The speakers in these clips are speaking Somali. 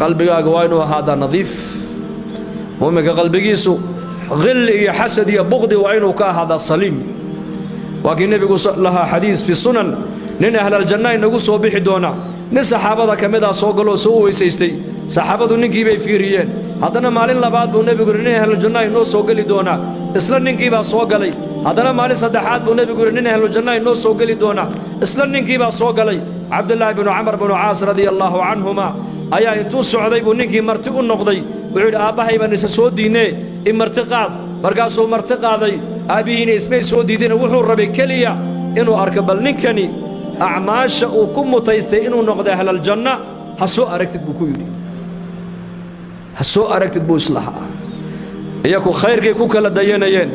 Qalbigaaga waa inuu ahaadaa nadiif. Muuminka qalbigiisu khilli iyo xasad iyo buqdi waa inuu ka ahaadaa saliim. Waa kii nebigu lahaa xadiis fi sunan, nin ahlaljanna inagu soo bixi doona. Nin saxaabada ka mid ah soo galoo soo weysaystay. Saxaabadu ninkii bay fiiriyeen. Haddana maalin labaad buu nebigu yidhi, nin ahlujanna inoo soo geli doonaa. Isla ninkii baa soo galay. Haddana maalin saddexaad buu nebigu yidhi, nin ahlujanna inoo soo geli doonaa. Isla ninkii baa soo galay. Cabdulaahi binu Camar binu Caas radia allaahu canhuma ayaa intuu socday buu ninkii marti u noqday. Wuxuu yidhi, aabbahay baan isa soo diinnee, i marti qaad. Markaasuu marti qaaday. Aabbihiina ismay soo diideen. Wuxuu rabay keliya inuu arko bal ninkani acmaasha uu ku mutaystay inuu noqday ahlaljanna. Ha soo aragtid, buu ku yidhi, ha soo aragtid buu islahaa. Iyaku khayrkay ku kala dayanayeen,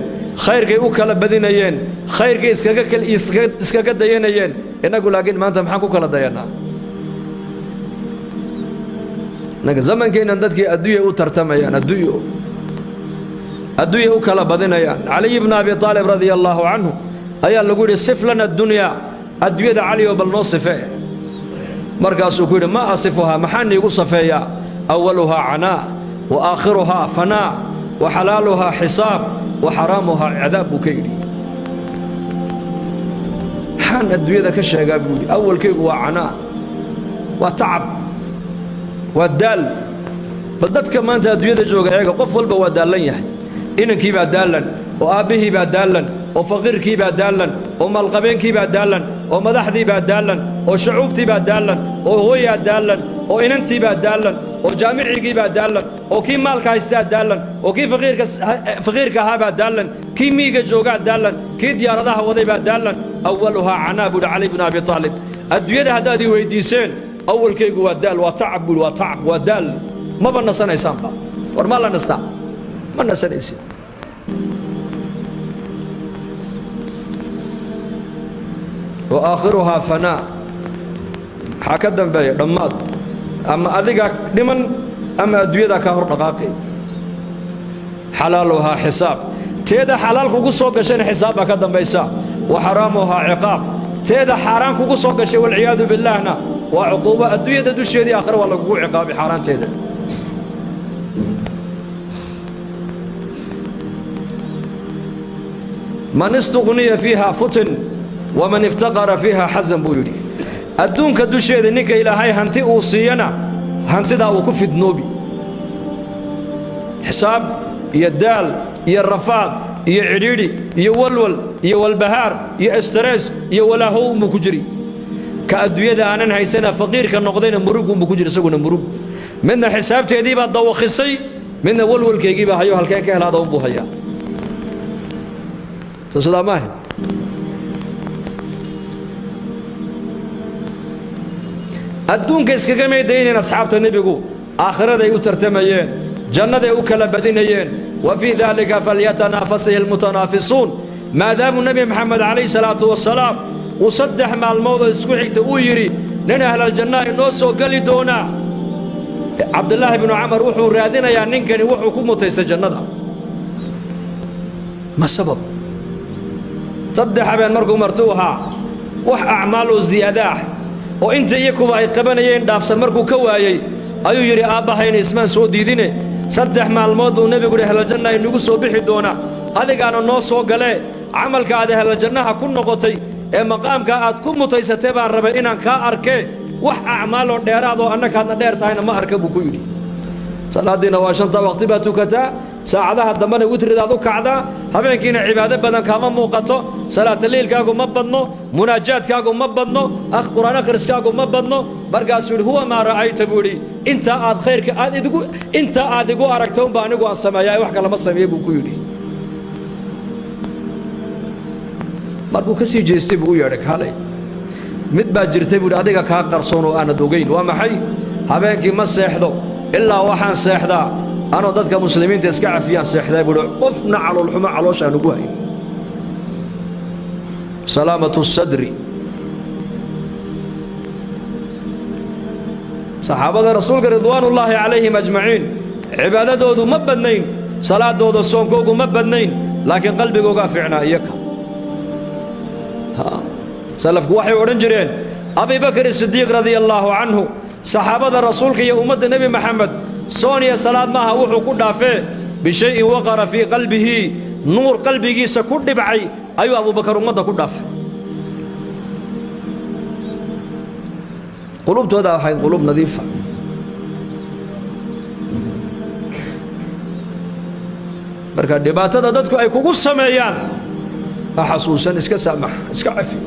khayrkay u kala badinayeen, khayrkay iskaga dayanayeen. Innagu laakiin maanta maxaan ku kala dayannaa? Innaga zamankeennan dadkii adduunya u tartamayaan, adduunyo adduunya u kala badinayaan. Caliy bnu Abi Aalib radia allaahu canhu ayaa lagu yidhi, sif lana addunyaa, adduunyada Caliyo bal noo sifee. Markaasuu ku yidhi, maa asifuhaa, maxaa niigu safeeyaa? Awaluhaa canaa wa aakhiruhaa fanaa wa xalaaluhaa xisaab wa xaraamuhaa cadaab, buu ka yidhi. Maxaan adduunyada ka sheegaa, buu yidhi. Awalkaygu waa canaa, waa tacab, waa daal. Bal dadka maanta adduunyada jooga eega, qof walba waa daallan yahay. Inankii baa daallan, oo aabbihii baa daallan, oo faqiirkii baa daallan, oo maalqabeenkii baa daallan, oo madaxdii baa daallan, oo shucuubtii baa daallan, oo hooyaa daallan, oo inantii baa daallan, oo jaamicigii baa daallan, oo kii maalka haystaa daallan, oo kii faqiirka ahaa baa daallan, kii miiga joogaa daallan, kii diyaaradaha waday baa daallan. Awaluhaa canaa, buuhi Cali bnu Abi Aalib. Adduunyada haddaad ii weyddiiseen, awalkaygu waa daal, waa tacab, buuhi, waa tacab, waa daal. Maba nasanaysaanba. War ma la nastaa? Ma nasanaysid. Wa aakhiruhaa fanaa, maxaa ka dambeeya? Dhammaad. Ama adigaa dhiman ama adduunyadaa kaa hor dhaqaaqay. Xalaaluhaa xisaab, teeda xalaal kugu soo gashayna xisaab baa ka dambaysa. Wa xaraamuhaa ciqaab, teeda xaaraan kugu soo gashay, walciyaadu billaahna, waa cuquubo adduunyada dusheedii, aakhira waa lagugu ciqaabay xaaraanteeda. Man istuqniya fiiha futin waman iftaqara fiiha xasan, buu yidhi. Adduunka dusheeda ninka Ilaahay hanti uu siiyana, hantidaa uu ku fidnoobi, xisaab iyo daal iyo rafaad iyo cidhiidhi iyo walwal iyo walbahaar iyo stress iyo walaahow unbuu ku jiri. Ka adduunyada aanan haysana, faqiirka noqdayna, murug unbuu ku jiri isaguna, murug. Midna xisaabteedii baa dawakhisay, midna walwalkeygii baa hayo, halkeen ka helaada unbuu hayaa. Soo sidaa maaha? Adduunka iskaga maydaynayn asxaabta nebigu, aakhiraday u tartamayeen, jannaday u kala badinayeen. Wa fii daalika falyatanaafasahi almutanaafisuun. Maadaamuu Nebi Maxamed calayhi salaatu wasalaam uu 3 maalmoodoo isku xigta uu yidhi, nin ahlaljannaha inoo soo geli doonaa, Cabdulaahi binu Camar wuxuu raadinayaa ninkani wuxuu ku mutaystay jannada, ma sabab. 3 habeen markuu martuu ahaa, wax acmaal oo ziyaada ah oo inta iyakuba ay qabanayeen dhaafsan markuu ka waayey, ayuu yidhi, aabbahayna ismaan soo diidine, 3 maalmood buu nebigu yidhi ahlaljanna inagu soo bixi doonaa, adigaana noo soo galee, camalka aad ahlaljannaha ku noqotay ee maqaamka aad ku mutaysatay baan rabay inaan kaa arkee. Wax acmaaloo dheeraadoo annakaadna dheer tahayna ma arka, buu ku yidhi. Salaaddiina waa shanta waqti baad tukataa, saacadaha dambena witridaad u kacdaa, habeenkiina cibaado badan kaama muuqato, salaataliilkaagu ma badno, munaajaadkaagu ma badno, qur-aan akhriskaagu ma badno. Markaasuu yidhi, huwa maa ra'ayta, buu yidhi. Intaa aad khayrka aad idigu, intaa aad igu aragta unba anigu aan sameeyaa, wax kalama sameeye, buu ku yidhi. Markuu ka sii jeestay buu u yeedhay, kaalay, mid baa jirtay, buu yidhi, adiga kaa qarsoon oo aanad ogayn. Waa maxay? Habeenkii ma seexdo ilaa waxaan seexdaa anoo dadka muslimiinta iska cafiyaan seexdaa, buuhi, qofna caloolxumo caloosha aan ugu hayn. Salaamatu sadri. Saxaabada rasuulka ridwaanullaahi calayhim ajmaciin cibaadadoodu ma badnayn, salaadooda soonkoogu ma badnayn, laakiin qalbigoogaa fiicnaa iyaka. Salafku waxay odhan jireen, Abibakr Sidiiq radia allaahu canhu Saxaabada rasuulka iyo ummadda Nebi Maxamed soon iyo salaad maaha wuxuu ku dhaafee, bishayin waqara fii qalbihi, nuur qalbigiisa ku dhibcay ayuu Abubakar ummadda ku dhaafay. Qulubtooda ahayd qulub nadiifa. Marka dhibaatada dadku ay kugu sameeyaan ha xasuusan, iska saamax, iska cafi.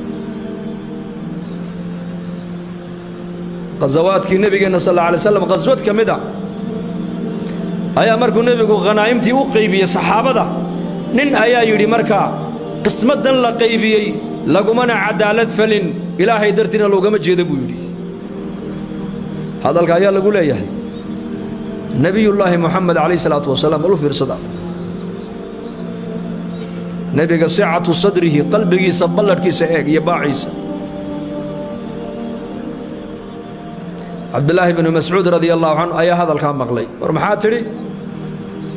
Ghazawaadkii nebigeenna sal alla alay slam, ghaswad ka mid a ayaa markuu nebigu khanaa'imtii u qaybiyey saxaabada, nin ayaa yidhi markaa qismaddan la qaybiyey lagumana cadaalad falin, Ilaahay dartiina loogama jeeda buu yidhi. Hadalka ayaa lagu leeyahay nebiyullaahi Moxamed calayh isalaatu wasalaam. Ulu fiirsada nebiga, sicatu sadrihi, qalbigiisa balladhkiisa eeg iyo baaciisa. Cabdilaahi bnu Mascuud radia allahu canhu ayaa hadalkaa maqlay. War maxaa tidhi?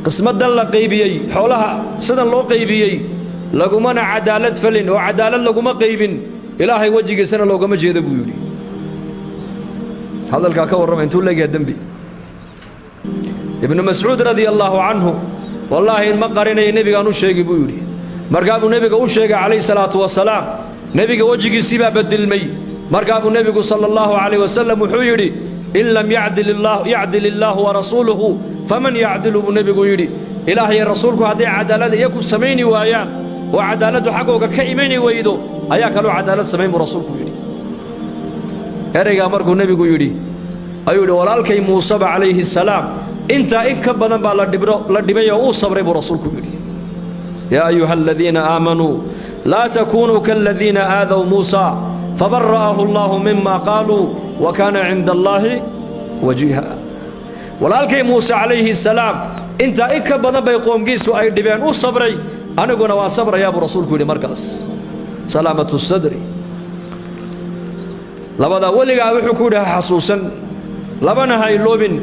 Qismaddan la qaybiyey, xoolaha sidan loo qaybiyey lagumana cadaalad falin oo cadaalad laguma qaybin, Ilaahay wejigiisana loogama jeedo buu yidhi. Hadalkaa ka warrama intuu leegyaha dembi. Ibnu Mascuud radia allaahu canhu, wallaahi ma qarinaya, nebigaan u sheegi buu yidhi. Markaa buu nebiga u sheegay calayhi salaatu wasalaam. Nebiga wejigiisii baa bedilmay. Markaa buu nebigu sala allahu calayh wasalam wuxuu yidhi, in lam yacdil illaahu warasuuluhu faman yacdilu, buu nebigu yidhi. Ilaah iyo rasuulku hadday cadaalad iyaku samayni waayaan oo cadaaladdu xaggooga ka imani weydo, ayaa kaloo cadaalad samayn, buu rasuulku yidhi. Ereygaa markuu nebigu yidhi ayuu yidhi, walaalkay Muuseba calayhi salaam intaa in ka badan baa la dhibay oo uu sabray, buu rasuulku yidhi. Yaa ayuha aladiina aamanuu laa takuunuu kaaladiina aadaw Muusa fabara'ahu allaahu mima qaaluu wa kaana cinda allaahi wajiiha. Walaalkay Muuse calayhi salaam intaa in ka badan bay qoomkiisu ay dhibeen, u sabray, aniguna waan sabrayaa, buu rasuulku yidhi. Markaas salaamatu sadri. Labadaa weligaa wuxuu ku yidhi ha xasuusan, labana ha iloobin,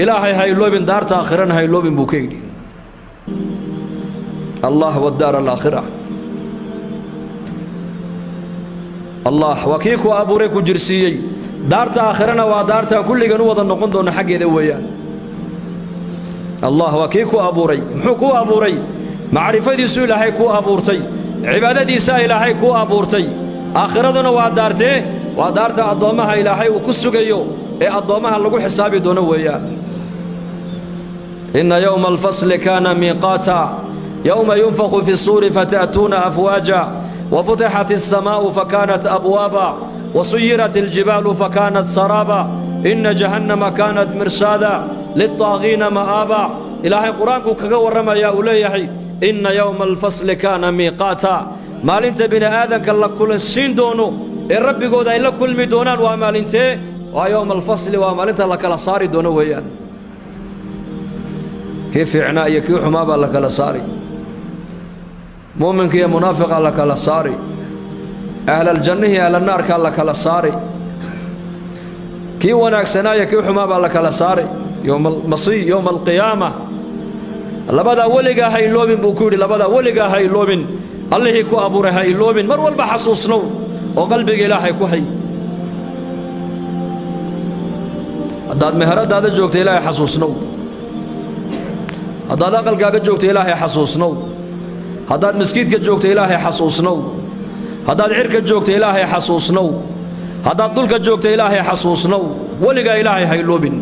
Ilaahay ha iloobin, daarta aakhirana ha iloobin, buu ka yidhi. Allah wadaar alaakhira. Allah waa kii ku abuuray, ku jirsiiyey. Daarta aakhirana waa daartaa kulligan u wada noqon doona xaggeeda weeyaan. Allah waa kii ku abuuray. Muxuu kuu abuuray? Macrifadiisuu Ilaahay kuu abuurtay, cibaadadiisaa Ilaahay kuu abuurtay. Aakhiraduna waa daartee? Waa daarta addoommaha Ilaahay uu ku sugayo ee addoommaha lagu xisaabi doono weeyaan. Inna yowma alfasli kaana miiqaata, yowma yunfaqu fi suuri fata'tuuna afwaaja, wafutixat alsamaa'u fakaanat abwaaba, wasuyirat aljibaalu fakaanat saraaba, inna jahannama kaanat mirsaada liltaagiina ma'aaba. Ilaahay qur-aankuu kaga warramayaa, uu leeyahay inna yowma alfasli kaana miiqaata. Maalinta bini aadanka la kulansiin doono ee rabbigooda ay la kulmi doonaan waa maalintee? Waa yowma alfasli, waa maalinta la kala saari doono weeyaan. Kii fiicnaa iyo kii xumaa baa la kala saari, muuminka iyo munaafiqaa la kala saari, ahlaljannihi ahlalnaarkaa la kala saari, kii wanaagsanaa iyo kii xumaa baa la kala saari. Yowmaalmasiih, yowma alqiyaama. Labadaa weligaa ha iloobin, buu ku yidhi. Labadaa weligaa ha iloobin, Allihii ku abuuray ha iloobin, mar walba xasuusnow oo qalbiga Ilaahay ku hay. Haddaad meheradaada joogta Ilaahay xasuusnow, haddaad aqalkaaga joogta Ilaahay xasuusnow, haddaad maskiidka joogta Ilaahay xasuusnow, haddaad cirka joogta Ilaahay xasuusnow, haddaad dhulka joogta Ilaahay xasuusnow, weligaa Ilaahay ha iloobin.